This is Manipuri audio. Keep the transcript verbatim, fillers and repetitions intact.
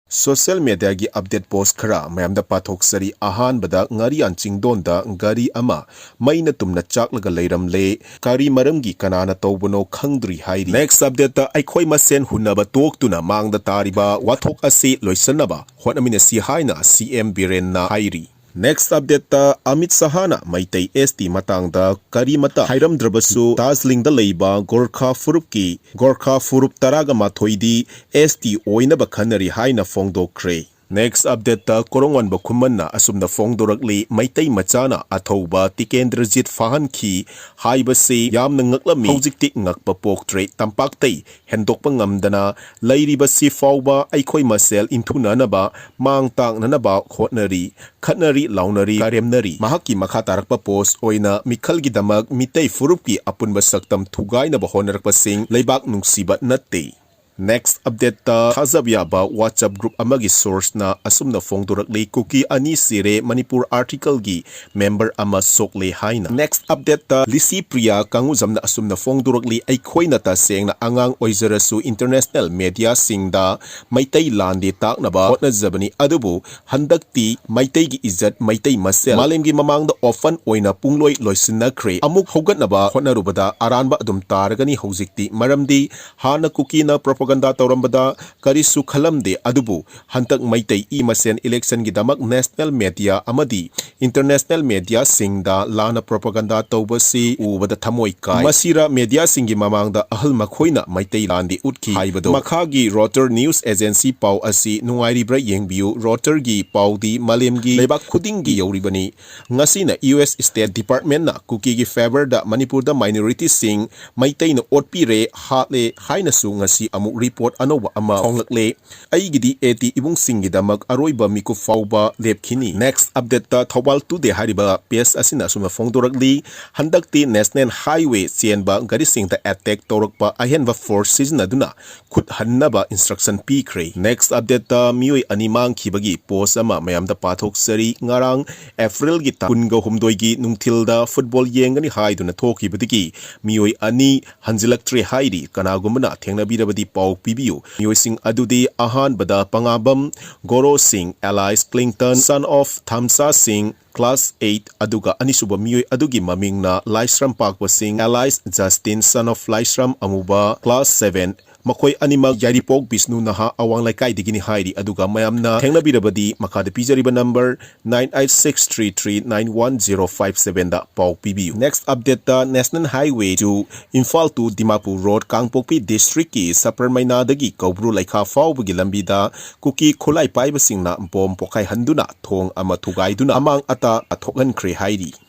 Social mediaꯒꯤ update post ꯈꯔ ꯃꯌꯥꯝꯗ ꯄꯥꯊꯣꯛꯆꯔꯤ꯫ ꯑꯍꯥꯟꯕꯗ, ꯉꯥꯔꯤꯌꯥꯟ ꯆꯤꯡꯗꯣꯟꯗ ꯒꯥꯔꯤ ꯑꯃ ꯃꯩꯅ ꯇꯨꯝꯅ ꯆꯥꯛꯂꯒ ꯂꯩꯔꯝꯂꯦ꯫ ꯀꯔꯤ ꯃꯔꯝꯒꯤ, ꯀꯅꯥꯅ ꯇꯧꯕꯅꯣ ꯈꯪꯗ꯭ꯔꯤ ꯍꯥꯏꯔꯤ꯫ Next updateꯇ, ꯑꯩꯈꯣꯏ ꯃꯁꯦꯟ ꯍꯨꯟꯅꯕ ꯇꯣꯛꯇꯨꯅ ꯃꯥꯡꯗ ꯇꯥꯔꯤꯕ ꯋꯥꯊꯣꯛ ꯑꯁꯤ ꯂꯣꯏꯁꯤꯟꯅꯕ ꯍꯣꯠꯅꯃꯤꯟꯅꯁꯤ ꯍꯥꯏꯅ ꯁꯤ ꯑꯦꯝ ꯕꯤꯔꯦꯟꯅ ꯍꯥꯏꯔꯤ꯫ Next updateꯇ, ꯑꯃꯤꯠ ꯁꯍꯥꯅ ꯃꯩꯇꯩ ꯑꯦꯁ ꯇꯤ ꯃꯇꯥꯡꯗ ꯀꯔꯤꯃꯇ ꯍꯥꯏꯔꯝꯗ꯭ꯔꯕꯁꯨ, ꯗꯥꯔꯖꯤꯂꯤꯡꯗ ꯂꯩꯕ ꯒꯣꯔꯈꯥ ꯐꯨꯔꯨꯞꯀꯤ, ꯒꯣꯔꯈꯥ ꯐꯨꯔꯨꯞ ꯇꯔꯥꯒ ꯃꯥꯊꯣꯏꯗꯤ ꯑꯦꯁ ꯇꯤ ꯑꯣꯏꯅꯕ ꯈꯟꯅꯔꯤ ꯍꯥꯏꯅ ꯐꯣꯡꯗꯣꯛꯈ꯭ꯔꯦ꯫ Next updateꯇ, ꯀꯣꯔꯣꯡ ꯋꯥꯟꯕ ꯈꯨꯃꯟꯅ ꯑꯁꯨꯝꯅ ꯐꯣꯡꯗꯣꯔꯛꯂꯤ, ꯃꯩꯇꯩ ꯃꯆꯥꯅ ꯑꯊꯧꯕ ꯇꯤꯀꯦꯟꯗ꯭ꯔꯖꯤꯠ ꯐꯥꯍꯟꯈꯤ ꯍꯥꯏꯕꯁꯤ ꯌꯥꯝꯅ ꯉꯛꯂꯝꯃꯤ, ꯍꯧꯖꯤꯛꯇꯤ ꯉꯛꯄ ꯄꯣꯛꯇ꯭ꯔꯦ꯫ ꯇꯝꯄꯥꯛꯇꯩ ꯍꯦꯟꯗꯣꯛꯄ ꯉꯝꯗꯅ ꯂꯩꯔꯤꯕꯁꯤ ꯐꯥꯎꯕ ꯑꯩꯈꯣꯏ ꯃꯁꯦꯜ ꯏꯟꯊꯨꯅꯅꯕ, ꯃꯥꯡ ꯇꯥꯛꯅꯅꯕ ꯍꯣꯠꯅꯔꯤ, ꯈꯠꯅꯔꯤ, ꯂꯥꯎꯅꯔꯤ, ꯀꯔꯦꯝꯅꯔꯤ꯫ ꯃꯍꯥꯛꯀꯤ ꯃꯈꯥ ꯇꯥꯔꯛꯄ post ꯑꯣꯏꯅ, ꯃꯤꯈꯜꯒꯤꯗꯃꯛ ꯃꯤꯇꯩ ꯐꯨꯔꯨꯞꯀꯤ ꯑꯄꯨꯟꯕ ꯁꯛꯇꯝ ꯊꯨꯒꯥꯏꯅꯕ ꯍꯣꯠꯅꯔꯛꯄꯁꯤꯡ ꯂꯩꯕꯥꯛ ꯅꯨꯡꯁꯤꯕ ꯅꯠꯇꯦ꯫ Next updateꯇ, ꯊꯥꯖꯕ ꯌꯥꯕ WhatsApp group ꯑꯃꯒꯤ sourceꯅ ꯑꯁꯨꯝꯅ ꯐꯣꯡꯗꯣꯔꯛꯂꯤ, ꯀꯨꯀꯤ ꯑꯅꯤ ꯁꯤꯔꯦ, ꯃꯅꯤꯄꯨꯔ articleꯒꯤ member ꯑꯃ ꯁꯣꯛꯂꯦ ꯍꯥꯏꯅ꯫ Next updateꯇ, ꯂꯤꯁꯤ ꯄ꯭ꯔꯤꯌꯥ ꯀꯥꯡꯉꯨꯖꯝꯅ ꯑꯁꯨꯝꯅ ꯐꯣꯡꯗꯣꯔꯛꯂꯤ, ꯑꯩꯈꯣꯏꯅ ꯇꯁꯦꯡꯅ ꯑꯉꯥꯡ ꯑꯣꯏꯖꯔꯁꯨ international mediaꯁꯤꯡꯗ ꯃꯩꯇꯩ ꯂꯥꯟꯗꯤ ꯇꯥꯛꯅꯕ ꯍꯣꯠꯅꯖꯕꯅꯤ, ꯑꯗꯨꯕꯨ ꯍꯟꯗꯛꯇꯤ ꯃꯩꯇꯩꯒꯤ ꯏꯖꯠ, ꯃꯩꯇꯩ ꯃꯁꯦꯜ ꯃꯥꯂꯦꯝꯒꯤ ꯃꯃꯥꯡꯗ open ꯑꯣꯏꯅ ꯄꯨꯡꯂꯣꯏ ꯂꯣꯏꯁꯤꯟꯅꯈ꯭ꯔꯦ꯫ ꯑꯃꯨꯛ ꯍꯧꯒꯠꯅꯕ ꯍꯣꯠꯅꯔꯨꯕꯗ ꯑꯔꯥꯟꯕ ꯑꯗꯨꯝ ꯇꯥꯔꯒꯅꯤ ꯍꯧꯖꯤꯛꯇꯤ, ꯃꯔꯝꯗꯤ ꯍꯥꯟꯅ ꯀꯨꯀꯤꯅ propaganda ꯇꯧꯔꯝꯕꯗ ꯀꯔꯤꯁꯨ ꯈꯜꯂꯝꯗꯦ, ꯑꯗꯨꯕꯨ ꯍꯟꯗꯛ ꯃꯩꯇꯩ ꯏ ꯃꯁꯦꯟ electionꯒꯤꯗꯃꯛ national media ꯑꯃꯗꯤ international mediaꯁꯤꯡꯗ ꯂꯥꯟꯅ propaganda ꯇꯧꯕꯁꯤ ꯎꯕꯗ ꯊꯃꯣꯏ ꯀꯥꯏ꯫ ꯃꯁꯤꯔ mediaꯁꯤꯡꯒꯤ ꯃꯃꯥꯡꯗ ꯑꯍꯜ ꯃꯈꯣꯏꯅ ꯃꯩꯇꯩ ꯂꯥꯟꯗꯤ ꯎꯠꯈꯤ ꯍꯥꯏꯕꯗꯣ? ꯃꯈꯥꯒꯤ Reuters news agency ꯄꯥꯎ ꯑꯁꯤ ꯅꯨꯡꯉꯥꯏꯔꯤꯕ꯭ꯔꯥ ꯌꯦꯡꯕꯤꯌꯨ꯫ Reutersꯒꯤ ꯄꯥꯎꯗꯤ ꯃꯥꯂꯦꯝꯒꯤ ꯂꯩꯕꯥꯛ ꯈꯨꯗꯤꯡꯒꯤ ꯌꯧꯔꯤꯕꯅꯤ꯫ ꯉꯁꯤꯅ U S State Departmentꯅ ꯀꯨꯀꯤꯒꯤ favourꯗ ꯃꯅꯤꯄꯨꯔꯗ minorityꯁꯤꯡ ꯃꯩꯇꯩꯅ ꯑꯣꯠꯄꯤꯔꯦ, ꯍꯥꯠꯂꯦ ꯍꯥꯏꯅꯁꯨ ꯉꯁꯤ ꯑꯃꯨꯛ report ꯑꯅꯧꯕ ꯑꯃ ꯐꯣꯡꯂꯛꯂꯦ꯫ ꯑꯩꯒꯤꯗꯤ ꯑꯦ ꯇꯤ ꯏꯕꯨꯡꯁꯤꯡꯒꯤꯗꯃꯛ ꯑꯔꯣꯏꯕ ꯃꯤꯀꯨꯞ ꯐꯥꯎꯕ ꯂꯦꯞꯈꯤꯅꯤ꯫ Next updateꯇ, ꯊꯧꯕꯥꯜ Today ꯍꯥꯏꯔꯤꯕ page ꯑꯁꯤꯅ ꯑꯁꯨꯝꯅ ꯐꯣꯡꯗꯣꯔꯛꯂꯤ, ꯍꯟꯗꯛꯇꯤ national highway ꯆꯦꯟꯕ ꯒꯥꯔꯤꯁꯤꯡꯗ attack ꯇꯧꯔꯛꯄ ꯑꯍꯦꯟꯕ force ꯁꯤꯖꯤꯟꯅꯗꯨꯅ ꯈꯨꯠ ꯍꯟꯅꯕ instruction ꯄꯤꯈ꯭ꯔꯦ꯫ Next updateꯇ, ꯃꯤꯑꯣꯏ ꯑꯅꯤ ꯃꯥꯡꯈꯤꯕꯒꯤ post ꯑꯃ ꯃꯌꯥꯝꯗ ꯄꯥꯊꯣꯛꯆꯔꯤ꯫ ꯉꯔꯥꯡ Aprilꯒꯤ ꯇꯥꯡ ꯀꯨꯟꯒ ꯍꯨꯝꯗꯣꯏꯒꯤ ꯅꯨꯡꯊꯤꯜꯗ football ꯌꯦꯡꯒꯅꯤ ꯍꯥꯏꯗꯨꯅ ꯊꯣꯛꯈꯤꯕꯗꯒꯤ ꯃꯤꯑꯣꯏ ꯑꯅꯤ ꯍꯟꯖꯤꯜꯂꯛꯇ꯭ꯔꯦ ꯍꯥꯏꯔꯤ꯫ ꯀꯅꯥꯒꯨꯝꯕꯅ ꯊꯦꯡꯅꯕꯤꯔꯕꯗꯤ ꯄꯥꯎ ꯄꯥꯎ ꯄꯤꯕꯤꯌꯨ꯫ ꯃꯤꯑꯣꯏꯁꯤꯡ ꯑꯗꯨꯗꯤ ꯑꯍꯥꯟꯕꯗ ꯄꯉꯥꯕꯝ ꯒꯣꯔꯣ ꯁꯤꯡ alias Clinton, son of Thamsa Singh, class eight, ꯑꯗꯨꯒ ꯑꯅꯤꯁꯨꯕ ꯃꯤꯑꯣꯏ ꯑꯗꯨꯒꯤ ꯃꯃꯤꯡꯅ ꯂꯥꯏꯁ꯭ꯔꯝ ꯄꯥꯛꯄ ꯁꯤꯡ alias Justin, son of ꯂꯥꯏꯁ꯭ꯔꯝ ꯑꯃꯨꯕ, class seven꯫ ꯃꯈꯣꯏ ꯑꯅꯤꯃꯛ ꯌꯥꯏꯔꯤꯄꯣꯛ ꯕꯤꯁꯅꯨ ꯅꯍꯥ ꯑꯋꯥꯡ ꯂꯩꯀꯥꯏꯗꯒꯤꯅꯤ ꯍꯥꯏꯔꯤ꯫ ꯑꯗꯨꯒ ꯃꯌꯥꯝꯅ ꯊꯦꯡꯅꯕꯤꯔꯕꯗꯤ ꯃꯈꯥꯗ ꯄꯤꯖꯔꯤꯕ number nine eight six three three nine one zero five seven ꯗ ꯄꯥꯎ ꯄꯤꯕꯤꯌꯨ꯫ Next update ꯇ National Highway two Imphal to Dimapur Road, Kangpokpi district ꯀꯤ ꯁꯄꯔꯃꯩꯅꯥꯗꯒꯤ ꯀꯧꯕ꯭ꯔꯨ ꯂꯩꯈꯥ ꯐꯥꯎꯕꯒꯤ ꯂꯝꯕꯤꯗ ꯀꯨꯀꯤ ꯈꯨꯠꯂꯥꯏ ꯄꯥꯏꯕꯁꯤꯡꯅ ꯕꯣꯝ ꯄꯣꯈꯥꯏꯍꯟꯗꯨꯅ ꯊꯣꯡ ꯑꯃ ꯊꯨꯒꯥꯏꯗꯨꯅ ꯑꯃꯥꯡ ꯑꯇꯥ ꯊꯣꯛꯍꯟꯈ꯭ꯔꯦ ꯍꯥꯏꯔꯤ꯫